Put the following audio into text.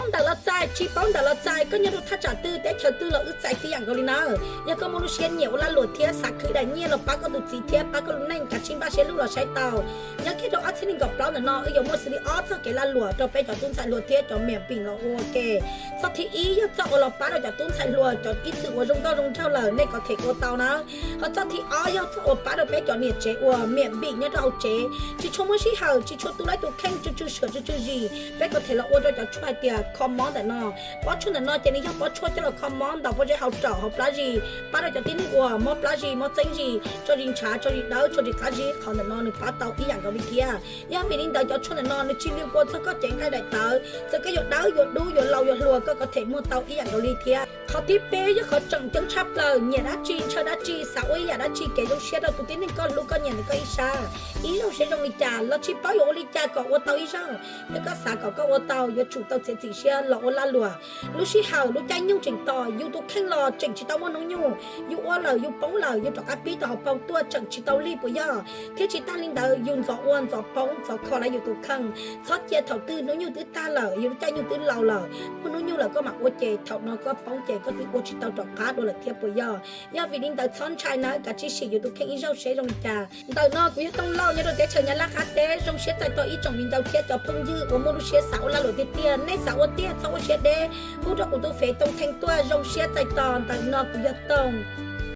Ntawm los txais, tsis paub ntawm los txais, koj nyob rau thaj tsam twg teb chaws twg los wb txais tib yam nkaus li nawb. Yog koj muaj lub siab nyiam ua lag luam thiab xav khwv daim nyiaj los pab koj tus txiv thiab pab koj lub neej, kav tsij npaj siab lug los saib tau. Nyob kiag rau ob txhiab nees nkaum plaub ntawm no wb yuav muaj xws li ob txoj kev lag luam rau peb cov tub ntxhais hluas thiab cov miam vim los ua ke. Txoj thib ib yog txoj uas los pab rau cov tub ntxhais hluas, cov ib txwm uas zoo nkauj zoo nraug lawm nej kom them ua tau nawb. Ho txoj thib ob yog txoj uas pab rau peb cov niam tsev uas miam vim nyob rau hauv tsev, tsis tshua muaj sij hawm, tsis tshua tu lawv tus kheej, tsw tsw suam tsw tsw zis, peb kom them los ua rau cov tshuaj hais tias kho mob ntawm no. Pob tshuaj ntawm no ces nws yog pob tshuaj coj los kho mob ntaus pob zeb hauv raum hauv plab zis, pab rau cov tib neeg uas mob plab zis, mob txeeb zis, tso zis ntshav, tso zis dawb, tso zis qab zib, qhov ntawm no nws pab tau ib yam nkaus li thiab. Yog vim li ntawd cov tshuaj ntawm no nws tsis li ua txog koj cev nqaij daim tawv, txawm koj yuav dawb yuav dub yuav laus yuav hluas koj kom them muag tau ib yam nkaus li thiab. Qhov thib peb yog qhov tseem ceeb tshaj plaws, nyiam dab tsi ntshaw dab tsi xav ua ib yam dab tsi kev zoo siab rau tus tib neeg koj hlub koj nyiam ntawm koj ib sab, ib zaug siab zoo li cas los tsis paub yuav ua li cas kom ua tau ib zaug. Yog koj xav kom koj ua tau yuav tsum tau txiav txim siab los ua lag luam. Lub sij hawm lub caij nyoog tseem tos, yus tus kheej los tseem tsis tau muaj hnub nyoog, yus ua lawm yus poob lawm yus rov qab pib tau hauv paus tuaj tseem tsis tau lig puas yog? Thiab tsis tag li ntawd yus ntxov ua ntxov poob ntxov kho lawm yus tus kheej. Txhob cia thaum twg hnub nyoog twb tag lawm, yus lub caij nyoog twb laus lawm, muaj hnub nyoog lawm koj mam ua ces thaum no koj poob ces koj twb ua tsis tau rov qab dua lawm thiab puas yog? Yog vim li ntawd txhob ntshai nawb, kav tsij sim yus tus kheej ib zaug seb zoo li cas. Ntawm no kuv yog Tooj Lauj nyob rau teb chaws Nyab Laj qab teb, zoo siab txais tos ib tsoom viv ncaus thiab cov phooj ywg uas muaj lub siab xav ua lag luam tiag tiag. Nej xav ua tiag txhob ua siab deb, hu rau kuv tus fev Tooj Theej tuaj, zoo siab txais tos. Ntawm no kuv yog Tooj.